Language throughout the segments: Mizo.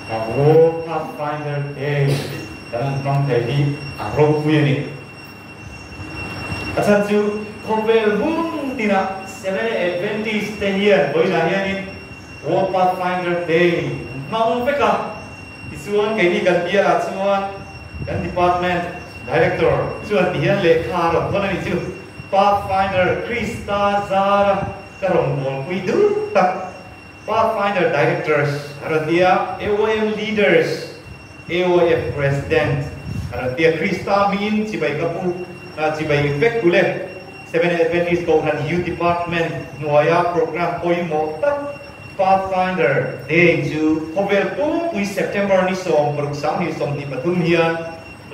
World Pathfinder Day kan han hmang thei hi a ropui a ni. A chhan chu khawvel hmun tinah Seventh Adventist te hian vawiinah hianin World Pathfinder Day an hmang vek a. Tichuan keini kan bialah chuan kan department director chuan tihian lehkha a rawn thawn a ni chu, Pathfinder Krista zara ka rawngbawlpui duh tak Pathfinder Directors a rawn ti a, AOM Leaders, AOF President a rawn ti a, Krista hmingin chibai ka pu, chibai vek u le. Seventh Adventist Kohhran Youth Department hnuaia program pawimawh tak Pathfinder Day chu khawvel pumpui September ni 16 2023 hian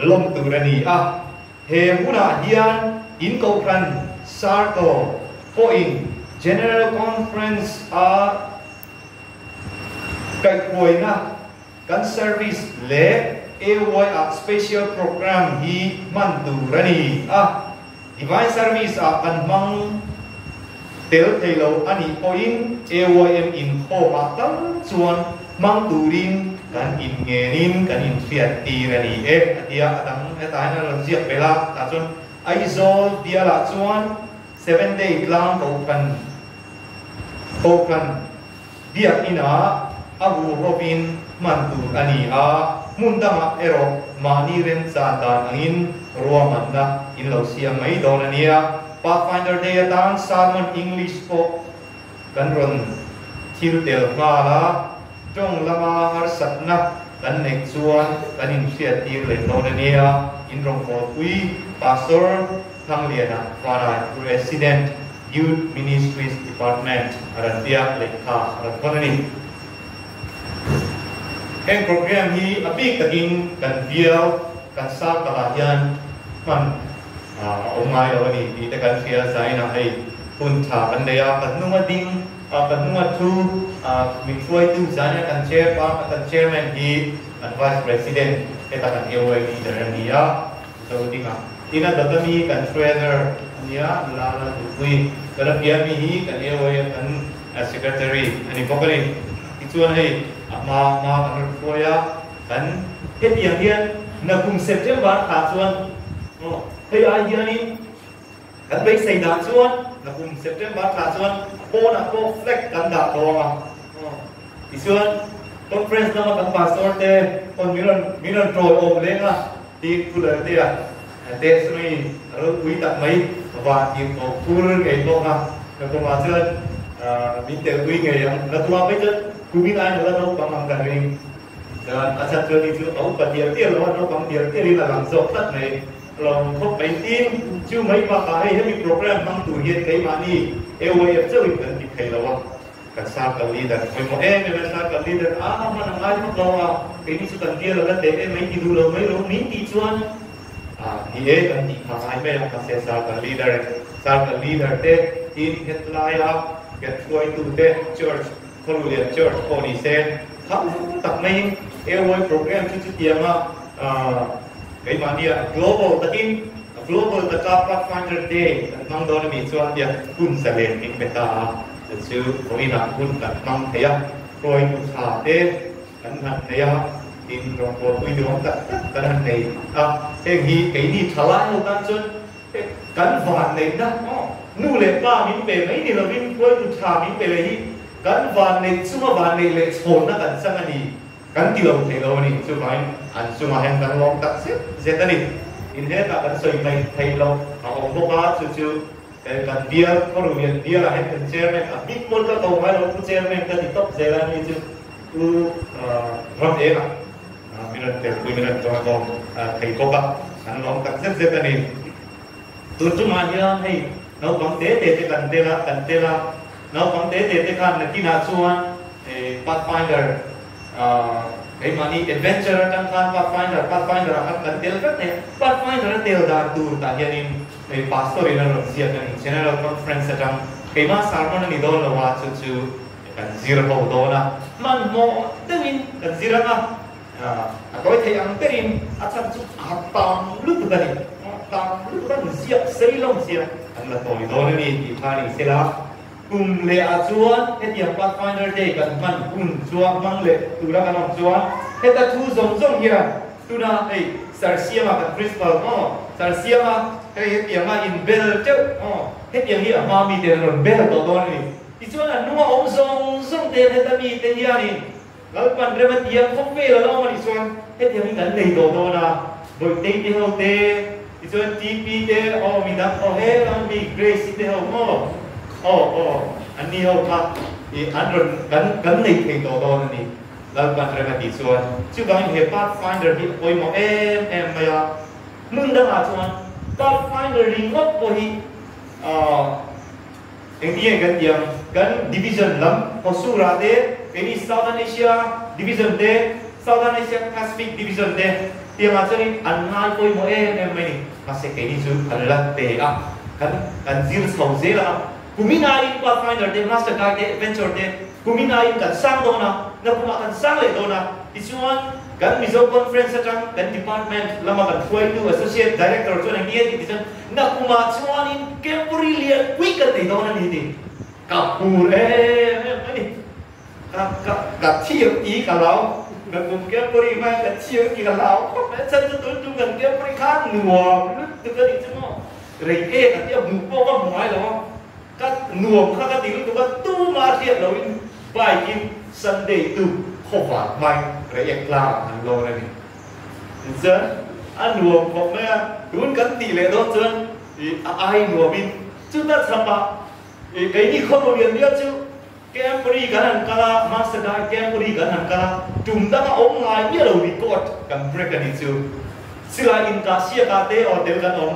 lawm tur a ni a. He hunah hian in Kohhran Circle pawhin General Conference a kaihhruaina kan service leh AY ah Special Program hi hman tur a ni a. Divine Service ah kan hmang tel thei lo a nih pawhin AYM inkhawm ah tal chuan hmang turin kan inngenin kan inhriat tir a ni e, a ti a. A dang hetah hian a rawn ziak belh a, tah chuan Aizawl bialah chuan Seven Day tlang kohhran kohhran biak inah a huhovin hman tur a ni a, hmun dangah erawh mahni remchan dan angin ruahmanna in lo siam mai dawn a nia. Pathfinder Day atan Sermon English pawh kan rawn thil tel nghal a, tawng lama harsatna kan neih chuan kan inhriat tir leh dawn a nia. In rawngbawlpui Pastor Thangliana Fanai President Youth Ministries Department a rawn tia lehkha a rawn hawn a ni. Heng program hi a bik takin kan bial kan circle ah hian hman a awm ngai lo a ni tih te kan hria. Zainah hei hun tha kan nei a, kan hnunga ding kan hnunga thu min hruaitu zaina kan chair pa kan chairman hi kan vice president heta kan AOA leader a ni a. Zo dingah tin a dawt ami kan treasurer a nia, Lala Dupui kan a pian mi hi kan AOA kan secretary a ni bawk a ni. Tichuan hei a hma hma kan rawn hruai a, kan hetiang hian nakum September thla chuan hei ai hianin kan beisei dah chuan nakum September thla chuan a pawnah pawh flag kan dah tawng a. Tichuan conference lama kan pastor te pawn min rawn min rawn tawiawm leng a. Tih Pu Laltea te sawi ropui tak mai va tir tawh phur ngei bawk a, nakumah chuan min telpui ngei ang. Nakumah phei chuan kumin aiin a la naupang ang kan ring. Chuan a chhan chuan ni chu a upa tial tial lo a, naupang tial tialin a lang zawk tlat mai. A lawm khawp mai. Tin, chu mai bakah hei hemi program hmang tur hian keimahni AYF chauhin kan ti thei lo a. Kan circle leader pawimawh em em a, circle leader a hman a ngai vak lo a, keini chu kan bial a la teh em mai ti duh lo mai lo min tih chuan a ni e kan tih kha ngai mai a, mahse circle leader circle leader te tin hetlai a kan hruaitu te church Khawlulian church pawh ni se tham tak maiin AY program chu chutiang a keimahnia global takin global taka Pathfinder Day kan hmang dawn a nih chuan tia hun zalen min pe ta a. Chu chu vawiinah hun kan hmang thei a, hruaitu tha te kan han nei a, tin rawngbawlpui duhawm tak tak kan han nei a. Heng hi keini tha lai ho tan chuan kan vanneihna nu leh pa min pe mai ni lovin hruaitu tha min pe leh hi kan vanneih chunga vanneih leh chhawnna kan chang a ni kan ti lo thei lo a ni. Chuvangin an chungah hian kan lawm tak zet zet a ni. Tin hetah kan sawi hmaih theih loh a awm bawk a, chu chu. Kan bial Khawruhlian bialah hian kan chairman a bik pawn ka ko ngai lo pu chairman ka ti tawp zel a ni chu pu ram eng ah min rawn telpui min rawn tawng hlawm thei bawk a an lawm tak zet zet a ni. Tun tumah hian hei naupang te te te kan tel a kan tel a naupang te te te khan nakinah chuan pathfinder Keimahni adventure atang khan Pathfinder, Pathfinder ah khan kan tel vek thei a, Pathfinder a tel dan tur tah hianin hei Pastor in a rawn ziak a ni, General Conference atang keimah sermon a ni dawn lo a, chu chu kan zir ho dawn a, hmanhmawh deuhin kan zir ang a, a tawi thei ang berin a chhan chu a tam lutuk a ni, tam lutuk a, ziak sei lawm sia an la tawi dawn a ni tih kha a ni sela. Kum leh ah chuan hetiang Pathfinder Day kan hman hun chuan hmang leh tura kan awm chuan heta thu zawng zawng hian tuna hei Sir Siama kan Principal maw Sir Siama hei hetianga in bel teuh maw hetiang hi a hma mite an rawn bel tawh dawn a ni. Tichuan an hnunga awm zawng zawng te heta mite hianin Lalpan rem a ti a, khawvel a la awm a nih chuan hetiang hi kan nei tawh dawn a, Bawihtei te ho te, tichuan TP te, aw midang aw he lam mi Grace-i te ho maw, aw aw an ni ho kha i an rawn kan kan nei thei tawh dawn a ni, Lalpan rem a tih chuan. Chuvangin he Pathfinder hi a pawimawh em em mai a, hmun dangah chuan Pathfinder ringawt pawh hi aw. Engtinge kan tih ang? Kan division lam Hosur-ah te, keini Southern Asia Division te, Southern Asia Pacific Division te tiangah chuanin an ngai pawimawh em em mai ni. Mahse keini chu kan la te a, kan kan zir chho zel ang a. Kumin aiin Pathfinder te, Master Guide te, Adventure te kumin aiin kan sang dawn a, nakumah kan sang leh dawn a. Tichuan kan Mizo Conference atang kan department lama kan hruaitu Associate Director chuan engtinge tih ti chuan, Nakumah chuanin Camporee lian pui ka nei dawn a ni tih ka phur em em a ni. Ka ka ka thiam tih ka hlau. Nakum Camporee hmaiah ka thiam tih ka hlau khawp mai. A chhan chu tun tum kan Camporee kha nuam lutuk a nih chu maw. Rei ek a tia hmuh pawh ka hmu ngai lo a. Ka nuam kha ka ti lutuk a, tumah hriat loin bike in Sunday tu khawvar hmai rei ek tlang an lawn a ni. Tichuan a nuam khawp mai a, tun kan tih leh dawn chuan ih a ai nuamin chuta chhapah ih keini khawro lian bial chu Camporee kan han kal a, Master Guide Camporee kan han kal a, tum danga awm ngai miah lo record kan break a nih chu. Silai inkah siakah te aw tel kan awm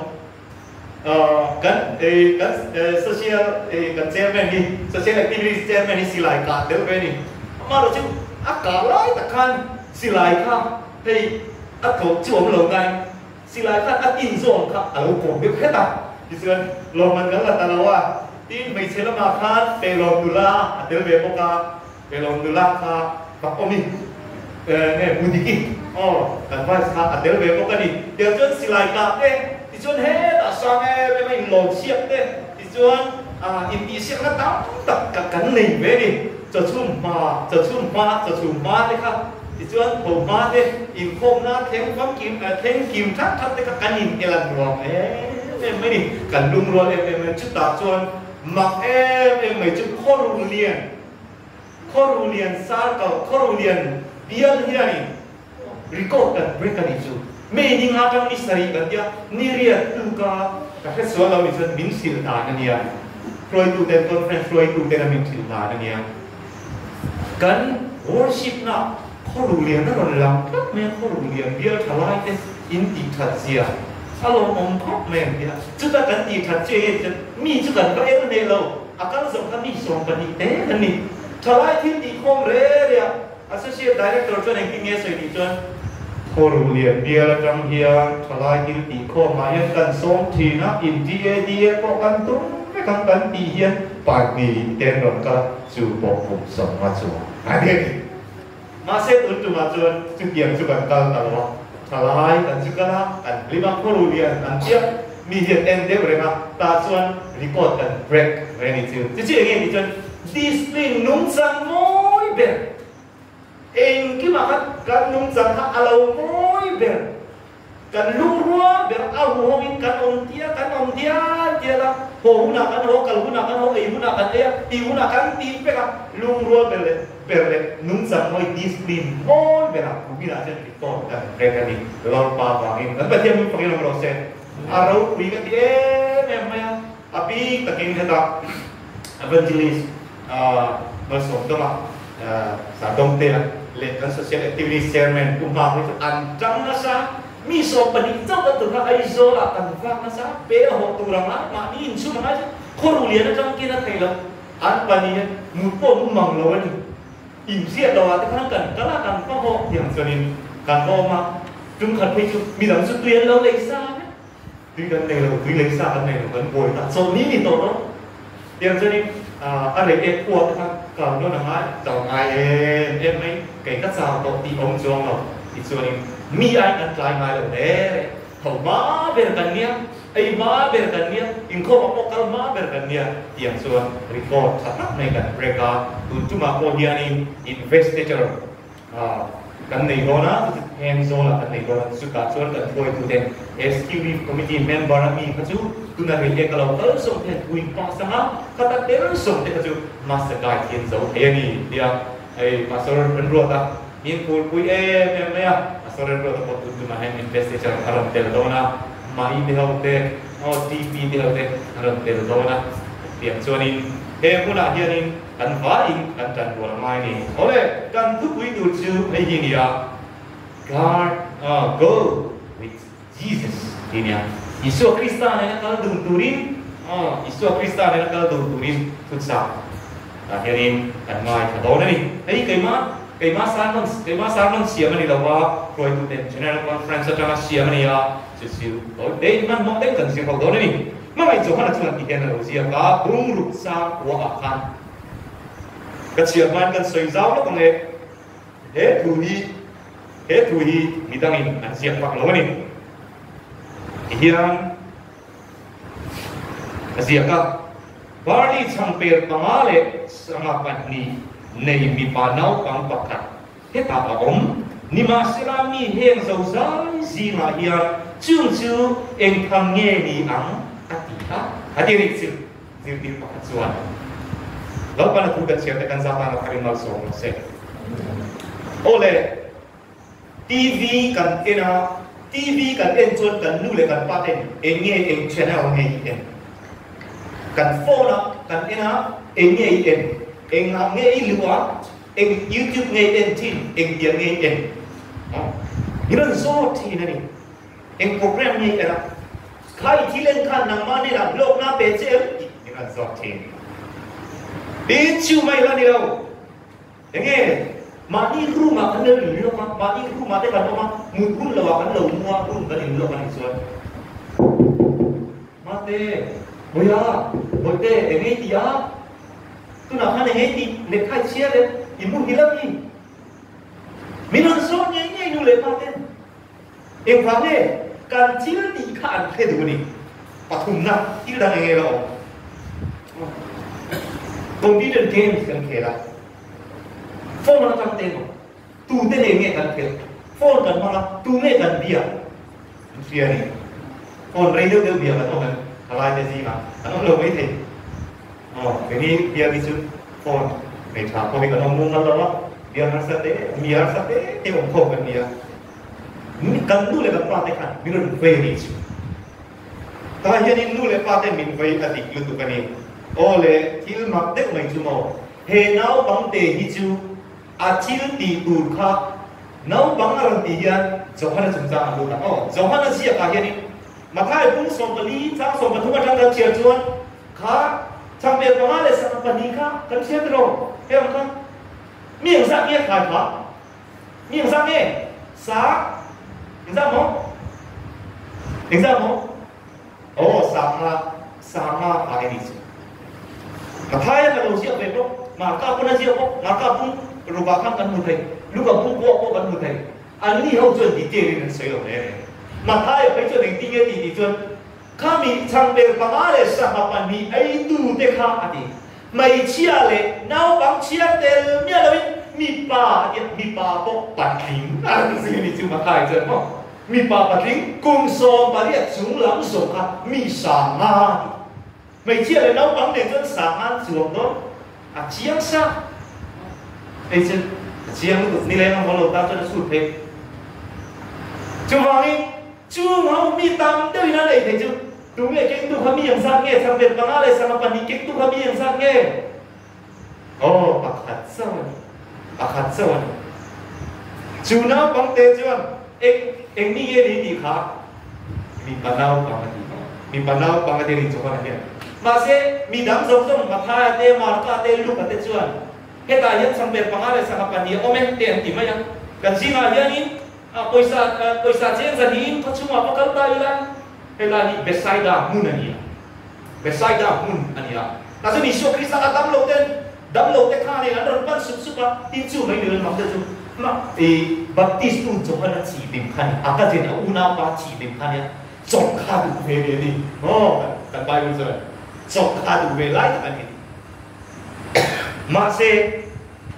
kan ih kan social ih kan chairman hi social activities chairman hi silai kah tel ve a ni. Amaherawhchu a kah lai tak khan Silai kha hei a tlawh chu awm lo nain silai khan a tin zawn kha a lo kawm deuh hret a, tichuan lawmman kan la ta lo a, tin hmeichhe lamah khan Pehlawm nula a tel ve bawk a, Pehlawm nula kha fak awm i nge Budiki aw kan vice kha a tel ve bawk a ni, tiang chuan silai kah te tichuan hetah sang em em a inlawm chhiak te tichuan intihsiakna tam tak kan nei ve a ni. Chawchhum hma, chawchhum hma, chawchhum hma te kha tichuan tho hma te inkhawmna thleng famkim thleng kim that that te kha kan in el a nuam em em mai ni. Kan lungrual em em mai chutah chuan mak em em mai chu khawru lian, khawru lian circle, khawru lian bial hianin record kan break a nih chu. May ni nga atang ni sarih kan tia, ni riat tuka ka hre sual lo ni chuan min hrilh dan a nia. Hruaitu ten conference hruaitu ten a min hrilh dan a nia. Kan worship na khawru lian a rawn lang tlat mai a, khawru lian bial tha lai te in tih that zia a lawmawm khawp mai an tia. Chuta kan tih that chu enge chuan mi chu kan va el hneh lo, a kal zawng kha mi 12 te an ni. Thalai thil tih khawm re re a. Associate Director chuan engtin nge sawi tih chuan, Khawru lian bial atang hian thalai thil tih khawmah hian kan sawm thin a, in DADA pawh kan tum vek ang kan tih hian pahnih te an rawn kal a, chu pawh kum sawmnga chuan a ni a ni. Mahse tun tumah chuan chutiang chu kan kal ta lo a, thalai kan chu kal a, kan hlim a, khawru lian an chiah mi hian en deuh reng a, tah chuan record kan break ve a ni chu. Chu chu enge tih chuan Discipline nungchang mawi ber. Engkimah khan kan nungchang kha a lo mawi ber. Kan lungrua ber a huhawngin kan awm tia, kan awm dial dial a, haw hunah kan haw, kal hunah kan haw, ei hunah kan ei a, tih hunah kan tih vek a, lungrua ber leh ber leh nungchang mawi discipline mawi berah kuminah chuan record kan rek a ni. Lalpa vangin kan Pathian hming fakin awm rawh se. A ropui ka ti em em mai a, a bik takin hetah. Evangelist Malsawm Dawma Sardawngtea leh kan Social Activities Chairman Pu Hma hi chu an tang nasa. Mi 12 chauh kan tur kha Aizawl ah kan vak nasa, pe a hawh tur ang a, mahni inchhum ang ai chu khawru lian atang kin a thei lo. An pahnih hian mut pawh an mang lo a ni. Inziah lo ah te khan kan kal a, kan va hawh tiang chuanin kan va awm a, tum khat phei chu midang chu tui an lo lei sa vek. Tui kan nei lo, tui lei sa kan nei lo, kan buai ta chawlhni ni tawh lo. Tiang chuanin a rei ek kuat te kha kal nawn a ngai, chau ngai em em mai, kei ka chau tawh tih awm chuang lo. Tichuanin mi ai kan tlai ngai lo hle reh, tho hma ber kan nia. Ei hma ber kan nia, inkhawmah pawh kal hma ber kan nia tiang chuan record tha tak mai kan break a, tun tumah pawh hianin investiture kan nei dawn a, chu chu Thenzawl-ah kan nei dawn a, chutah chuan kan hruaituten SQB committee member a mi kha chu tuna rei e ka lo kal sawm te hian thuin pass ang a, khata tel sawm te kha chu master guide hian zo thei a ni tia hei Pastor Remruata min phurpui em em mai a, Pastor Remruata pawh tun tumah hian investiture a rawn tel dawn a, Mai te ho te, aw TP te ho te a rawn tel dawn a, tiang chuanin he hmunah hianin kan vaiin kan tan rual ngai a ni. Awle, kan thupui tur chu hei hi a ni a, God, go with Jesus tih a ni a, Isua Krista nena kal dun turin, aw Isua Krista nena kal dun turin thuchak tah hianin kan ngaithla dawn a ni. Hei keimah Keimah sermon keimah sermon siam a ni lo va, hruaituten General Conference atanga siam a ni a, chu chu tawi te in hmanhmawh deuh kan zir ho dawn a ni. Hmangaih Johana chuan ti hian a lo ziak a, Bungruk sang khua ah khan ka chhiar hmain kan sawi zau lawk ang e, he thu hi he thu hi midangin an ziak vak lo a ni. Ti hian A ziak a, Barley chhangper panga leh sangha pahnih nei mipa naupang pakhat hetah a awm. Nimahsela mi heng zozai zingah hian chung chu engthang nge ni ang a ti a. A ti rih chu zirtir pakhat chuan Lalpana thu kan chhiar te kan zat tan a tharin malsawm rawh se. Aw le. TV kan en a, TV kan en chuan kan nu leh kan pa ten eng nge eng channel nge i en? Kan phone a kan en a, eng nge i en? Engah nge i luh a, eng YouTube nge i en thin, eng tiang nge i en? Min rawn zawt thin a ni. Eng program nge i en a? Kha i thil en khan nangmah hnenah hlawkna pe che em? Tih min rawn zawt thin. Tin, chu mai la ni lo. Enge mahni room ah kan lo in lawk a, mahni room ah te kan awm a, mut hun lo ah kan lo mu a, room kan in lawk a nih chuan Mate, Bawiha, Bawihte, enge i ti a? Tunah khan enge i tih? Lehkha i chhiar em? I muhil a mi? Min rawn zawt ngei ngei nu leh pa ten. Engvang nge kan thil tih kha an hre duh a ni? Pathumna thil dang enge la awm? Computer games kan khel a, phone atang te emaw tute nen nge kan khel? Phone kan hmang a, tu nge kan bia? An hria a ni. Phone rei deuh deuh bia kan awm em? Thalai te zingah an awm lo maithei. Aw, keini biak hi chu phone nei tha pawh hi kan awm mumal lo a, bia harsa te, mi harsa te te awm khawm kan ni a. Kan nu leh kan pa te khan min rawn vei a nih chu. Tah hianin nu leh pa te min vei a dik lutuk a ni. Aw le, thil mak deuh mai chu maw? He naupangte hi chu a thil tih tur kha naupang a rawn tih hian Johana chungchang a lut a. Aw, Johana ziakah hianin Mathai pung 14 chang 13 atang kan chhiar chuan kha changpel panga leh sangha pahnih kha kan chhiar tiraw? Hei ang kha mi engzah nge thlai kha? Mi engzah nge? Sa? Engzah maw? Engzah maw? Aw, sanga, sanga kha i nih chu. Mathai a lo ziak ve bawk, Marka pawn a ziak bawk, Marka pum rukah khan kan hmu thei, Luka pum pawh pawh kan hmu thei. Anni ho chuan detail in an sawi lo hle reng. Mathai a phei chuan engtin nge tih tih chuan, Khami changpel panga leh sangha pahnih eitu te kha a ti. Hmeichhia leh naupang chhiar tel miah loin mipa a tia, mipa pawh patling a rawn zir ni chu Mathai chuan maw mipa patling kum 18 chung lam zawng kha mi sanga a ti. Hmeichhia leh naupang nen chuan sanga an chuang dawn a chiang sa. Hei chu a chiang lutuk nileng a haw lo tan chuan a chhut thei. Chuvangin chung ho mi tam deuhin an ei thei chu Tunge kengtu kha mi ang zat nge? Changpel panga leh sangha pahnih kengtu kha mi ang zat nge? Aw, pakhat chauh a ni. Pakhat chauh a ni. Chu naupangte chuan eng eng mi nge ni tih kha mipa naupang a ti tawh. Mipa naupang a ti a ni Johana hian. Mahse, mi dang zawng zawng Mathaia te, Marka te, Luka te chuan hetah hian changpel panga leh sangha pahnih a awm e te an ti mai a. Kan zingah hianin pawisa pawisa cheng zahnihin khaw chhungah va kal ta ila, Helai hi Bethsaida hmun a ni a, Bethsaida hmun a ni a. Tah chuan Isua Krista kha damlo ten, damlo te kha nen an rawn pan sup sup a, tin chu mai nilo mak te chu i Baptist tu Johana chi bim kha a ni, a cousin a unaupa chi bim kha a ni a. Chawlh kha duh ve ve a ni. Aw, kan Bible chuan chawlh kha duh ve lai tak a ni. Mahse,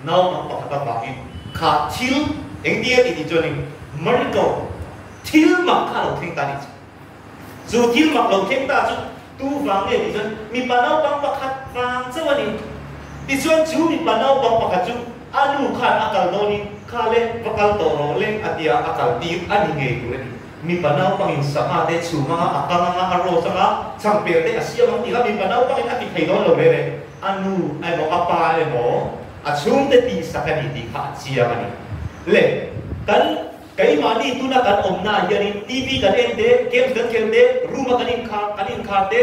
naupang pakhat avangin kha thil engtia tih tih chuanin miracle, thil mak kha a lo thleng ta a nih chu. Chu thil mak lo thleng ta chu tu vang nge tih chuan mipa naupang pakhat vang chauh a ni. Tichuan chu mipa naupang pakhat chu a nu khan a kal dawnin kha le va kal tawh rawh le a tia a kal tir a ni ngei tur a ni. Mipa naupangin sangha te chhum anga a kang anga a rawt anga changper te a siam ang tih kha mipa naupangin a ti thei dawn lo rere. A nu emaw a pa emaw a chhungte tihsak a ni tih kha a chiang a ni. Le kan keimahni tuna kan awmna ah hianin TV kan en te, games kan khel te, room a kan inkhar kan inkhar te,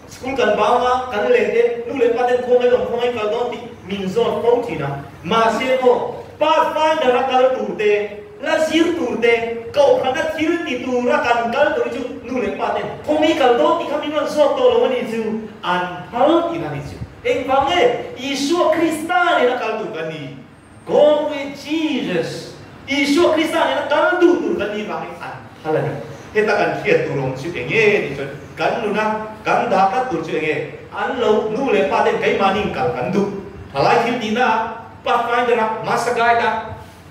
school kan bang a kan len te, nu leh pa ten khawngaih awm khawngaih kal dawn tih min zawt fo thin a. Mahse maw Pathfinder a kal tur te, La zir tur te, kohhrana thil ti tura kan kal tur hi chu nu leh pa ten khawmi kal dawn tih kha min rawn zawt tawh lo a nih chu, an phal tih a nih chu. Engvang nge Isua Krista nena kal tur kan ni? Go with Jesus. Isua Krista nena kal duh tur kan nih vangin an phal a ni. Heta kan hriat tur awm chu eng nge tih chuan kan nuna kan dah tlat tur chu eng nge? An lo nu leh pa ten keimahni kal kan duh. Thalai thil tihna ah, Pathfinder ah, Master Guide ah,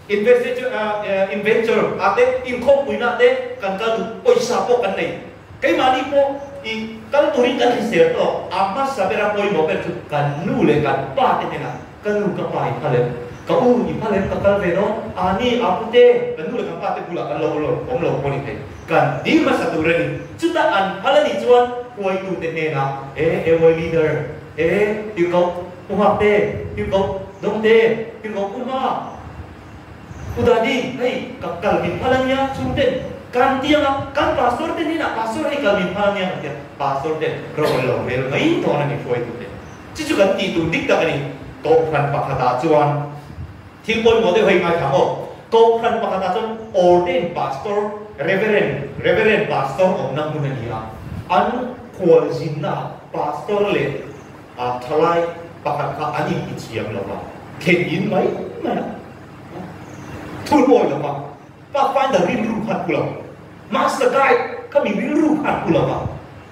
Inventure ah te, inkhawmpuina te kan kal duh, pawisa pawh kan nei. Keimahni pawh i kal turin kan hrisel tawk, a hmasa bera pawimawh ber chu kan nu leh kan pa te hnenah, Ka nu ka pa i phal em? Ka u i phal em? Ka kal ve dawn? A ni, a pute, kan nu leh kan pa te bulah kan lo awm lo pawh ni thei. Kan dil hmasa tur a ni. Chutah an phal a nih chuan huaitute hnenah, E, AY leader, e, tirhkoh, Pu Nghakte, tirhkoh Dawngte, tirhkoh Pu Hma, Pu Dadi, hei ka kal min phal a nia, chhungten kan ti ang a, kan pastor te hnenah pastor hei kal min phal a nia kan ti a, pastor ten ro an lo rel mai dawn a ni hruaitute. Chu chu kan tih tur dik tak a ni. Kohhran pakhatah chuan thil pawimawh deuh hei ngaithla maw? Kohhran pakhatah chuan ordained pastor, reverend, reverend pastor awmna hmun a ni a, an khualzinnaah pastor leh A thalai pakhat kha an inti thiam lo va, thlen in mai mai a, thul awi lo va, Pathfinder rilru kha an pu lo, Master Guide kha mi rilru kha an pu lo va,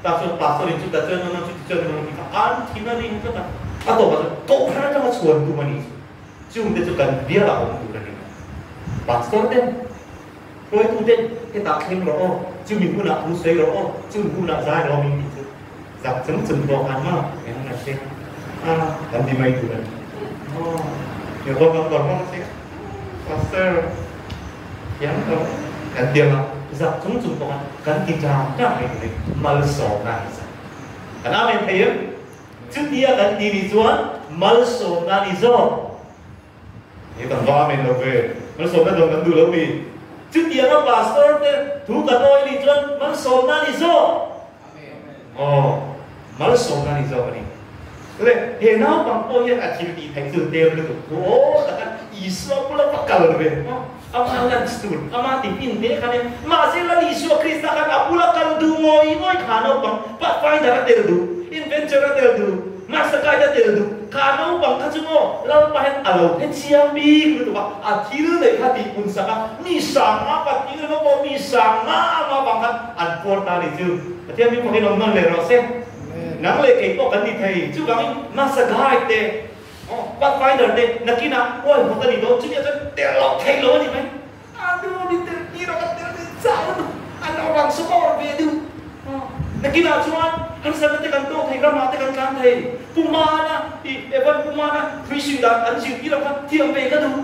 tah chuan Pastor in chutah chuan an chuti chuan an ti kha an thin a ring tlat a, a tawpah chuan Kohhran atanga chhuan tum a ni chu, chungte chu kan bialah awm tur a ni lo. Pastor ten, hruaitu ten hetah thleng rawh aw, chumi hunah thu sawi rawh aw, chumi hunah zai rawh aw min tih chu. Zak chung chung pawh khan maw eng an hre a kan ti mai tur a ni maw Jehovah kan kawr hmang si a Pastor thiam lo kan ti ang a zak chung chung pawh khan kan ti ṭang ṭang mai tur a ni malsawmna a ni zak kan amen thei em chutia kan ti nih chuan malsawmna a ni zawk. He kan va amen lo ve. Malsawmna dawng kan duh lo mi. Chutianga pastor te thu kan awi nih chuan malsawmna ni zawk. Aw, malsawmna ni zawk a ni. Le, he naupang pawh hian a thil tih theih chu tel lutuk thu aw taka Isua bula va kal ve maw? Ama lunch tur, ama tiffin te khan e. Mahse Lal Isua Krista khan a bula kal duh ngawih ngawih kha naupang Pathfinder a tel duh, Inventure a tel duh, Master Guide a tel duh kha naupang kha chu maw Lalpa hian a lo hre chiang bik lutuk a, a thil neih kha tih hun sak a, mi sang nga patling emaw pawh mi sang nga ama vang khan an puar ta a ni chu. Pathian min fakin awm nawn leh rawh se. Nang leh kei pawh kan ni thei. Chuvangin Master Guide te, Pathfinder te nakinah huai hawt a ni dawn, chumi ah chuan tel loh theih loh a ni mai. A nu ni tel tir a kan tel ve chau lutuk, a naupang support ve duh. Nakinah chuan harsatna te kan tawk thei, ramah te kan tlan thei. Pu Mana i Evan Pu Mana thui dan an zirtir ang kha thiam ve ka duh.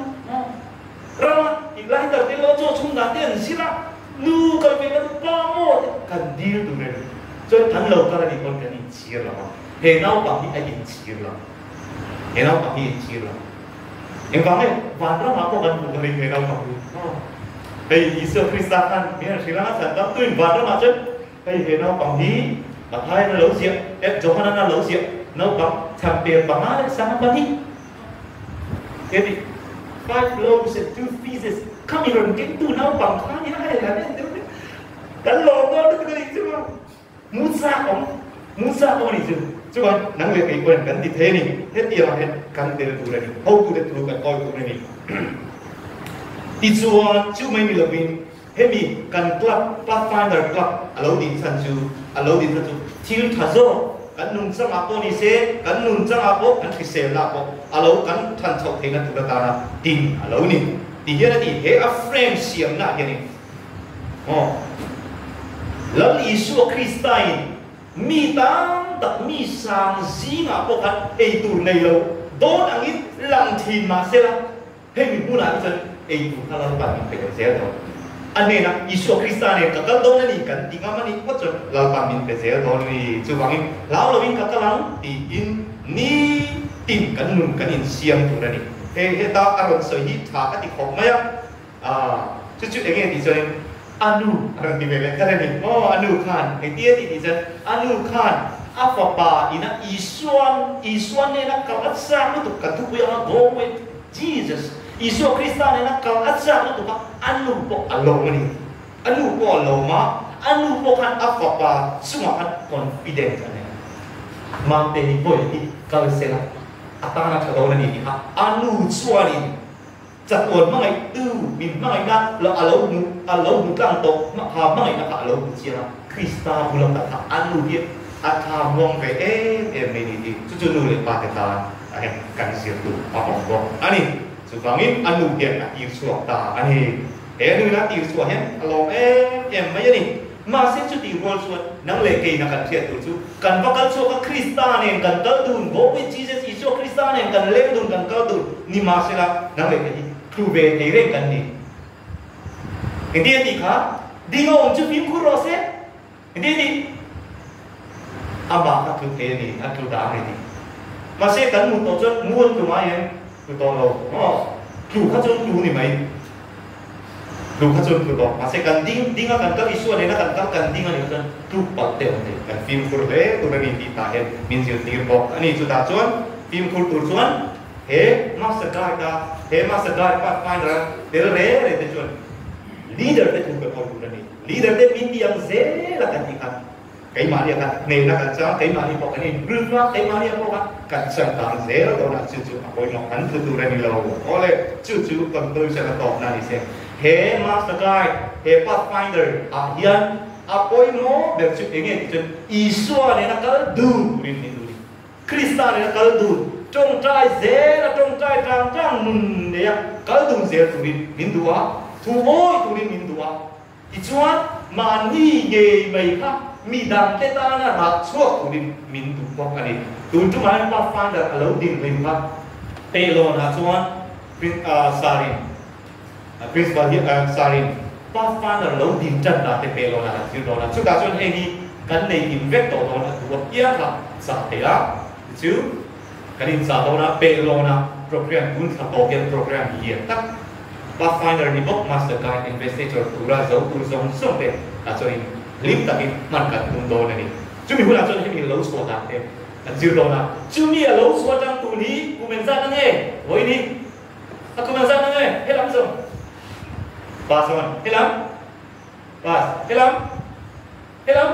Rama i lighter te lo chaw chhung dan te an zir a, nu kal ve ka duh pa maw te kan dil tur em. Chuan kan lo kal a nih pawn kan inchhir lo a, he naupang hi a inchhir lo. He naupang hi inchhir lo. Engvang nge vanramah pawh kan hmuh ka ring he naupang hi. Hei Isua Krista khan min han hrilh ang a chhan tam tuin vanramah chuan hei he naupang hi Matthaian a lo ziah, eh Johanan a lo ziah naupang chhamper panga leh sanga pahnih. He ti five loaves and two fishes kha mi rawn kengtu naupang kha nia hei han en deuh deuh kan lawm dawn lutuk a nih chu. Musa awm, Musa awm a nih chu. Chuan nang leh kei pawhin kan ti thei a ni. Hetiangah hian kan tel tur a ni. Hotute thu kan awi tur a ni. Tichuan, chu mai ni lovin Hemi kan club, Pathfinder Club a lo din chhan chu, a lo din chhan chu thil tha zawk kan nungchangah pawh ni se, kan nunchangah pawh, kan hriselnaah pawh a lo kan than chhoh theihna tur atana din a lo ni. Ti hian a ti, he a frame siamnaah hianin maw Lal Isua Kristain mi tam tak mi sang zingah pawh khan ei tur nei lo dawn angin lang thin mah sela, Hemi hmunah hi chuan eitur kha Lalpa min pe leh zel dawn. A hnenah Isua Krista nen ka kal dawn a ni kan ti ngam a nih phawt chuan Lalpa min pe zel dawn a ni. Chuvangin hlau loin ka kal ang tiin nitin kan nun kan insiam tur a ni. Hei heta a rawn sawi hi tha ka ti khawp mai a, aah chu chu enge tih chuanin a nu a rawn ti ve leh kher a ni. Aw a nu khan engtia tih tih chuan a nu khan a fapa ina Isuan Isua nena kal a chak lutuk kan thupui anga go with Jesus, Isua Krista nena kal a chak lutuk a, a nu pawh a lawm a ni. A nu pawh a lawm a, a nu pawh khan a fapa chungah khan confident a nei. Mamte hi vawi hi kal sela a tan a tha dawn a ni tih kha a nu chuanin chatuan hmangaihtu min hmangaihna lo a lo hmu a lo hmu tlang tawh kha hmangaihna kha a lo hmu chiang a, Krista bula kal kha a nu hi a tha muang ve em em mai ni tih chu chu nu leh pa te tan a hian kan zir duh a awm bawk a ni. Chuvangin a nu hian a tir chhuak ta a ni. He a nuin a tir chhuah hian a lawm em em mai a ni. Mahse chutih rual chuan nang leh keina kan hriat tur chu kan va kal chhuak a Krista nen kan kal dun, go with Jesus, Isua Krista nen kan leng dun kan kal dun ni mahsela nang leh kei hi tlu ve thei reng kan ni. Engtin a tih kha? Ding a awm chu fimkhur rawh se. Engtin a tih? Amah kha tlu thei a ni, a tlu dang a ni. Mahse kan mut tawh chuan mu an tlu ngai em? Tlu tawh lo. Aw, tlu kha chuan tlu ni mai. Tlu kha chuan tlu tawh. Mahse kan ding, ding a kan kal Isua nena kan kal kan ding a nih chuan tluk palh te awm thei. Kan fimkhur hle tur a ni tih tah hian min zirtir bawk a ni. Chutah chuan fimkhur tur chuan he Master Guide a, he Master Guide Pathfinder a tel re re te chuan Leader te thu kan awih tur a ni. Leader te min ti ang zel a kan tih kha keimahni a khan hnehna kan chang, keimahni pawh kan improve a, keimahni a pawh kha kan changkang zel dawn a, chu chu a pawimawh kan thu tur a ni lo. Awle, chu chu conclusion a tawpna a ni se. He Master Guide, he Pathfinder ah hian a pawimawh ber chu enge tih chuan Isua nena kal dun turin min duh a ni. Krista nena kal dun, tawngtai zel a tawngtai tang tang nun neia kal dun zel turin min duh a, thu mawi turin min duh a. Tichuan, mahni ngei mai kha mi dangte tana rah chhuak turin min duh bawk a ni. Tun tumah hian Pathfinder a lo ding hlim kha Pelawnah chuan Sarin, Principal hi Sarin Pathfinder lo ding tan dan te Pelawnah kan thlir dawn a. Chutah chuan heng hi kan nei kim vek tawh dawn a tu apiang kha chah thei a. Tichu kan inchah dawn a, Pelawnah program tun thla tawk hian program lian tak Pathfinder ni bawk Master Guide Investigator tura zo tur zawng zawng te ah chuanin hlim takin hman kan tum dawn a ni. Chumi hunah chuan hemi lo chhuah dan te kan zir dawn a. Chumi a lo chhuah tang tur hi kum engzat ange? Vawiin hi a kum engzat ange? Helam zawng pass chuan helam pass helam helam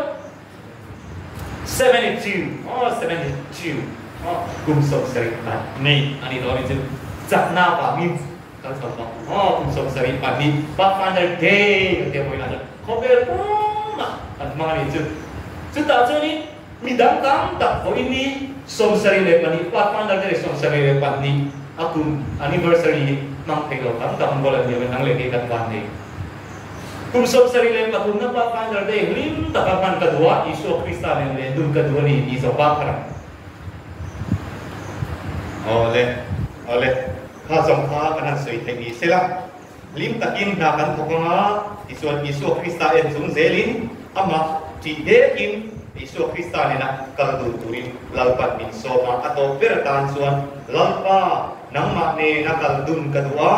72 aw 72 aw kum 72 a ni dawn hi chu chakna vangin Kan chho tawh maw kum 72 Pathfinder Day kan tia pawhin a chuan khawvel pumah kan hmang a nih chu. Chutah chuanin mi dang tam tak vawiin ni 74 Pathfinder Day 74 a kum anniversary hi hmang thei lo tam tak an rual an ni awm e, nang leh kei kan van nei. Kum 73 na Pathfinder Day hlim taka hman ka duh a, Isua Krista nen leh dun ka duh a ni tih zawk bak kha. Awle, awle. Kha zawng kha kan han sawi theih ni sela, hlim takin hna kan thawk ang a, tichuan Isua Krista en chung zelin amah ṭih dekin Isua Krista nena kal dun turin Lalpa'n min sawm a, a tawp ber atan chuan Lalpa nangmah nena kal dun ka duh a,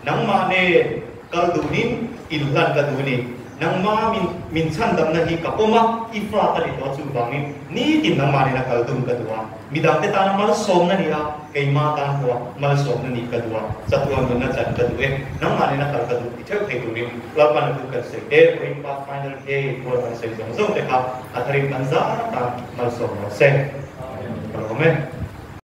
nangmah nen kal dunin inhlan ka duh a ni. Nangma min min chhandamna hi ka pawm a, i fa ka ni tawh a, chuvangin nitin nangmah nena kal dun ka duh a, midangte tana malsawmna ni a, keima tan pawha malsawmna nih ka duh a, chatuan nunna chan ka duh e, nangmah nena kal ka duh ti theuh thei turin Lalpan a thu kan sawi te, vawiin Pathfinder Day rual kan sawi zawng zawng te kha a tharin kan zar tan malsawm rawh se. Ka lawm e.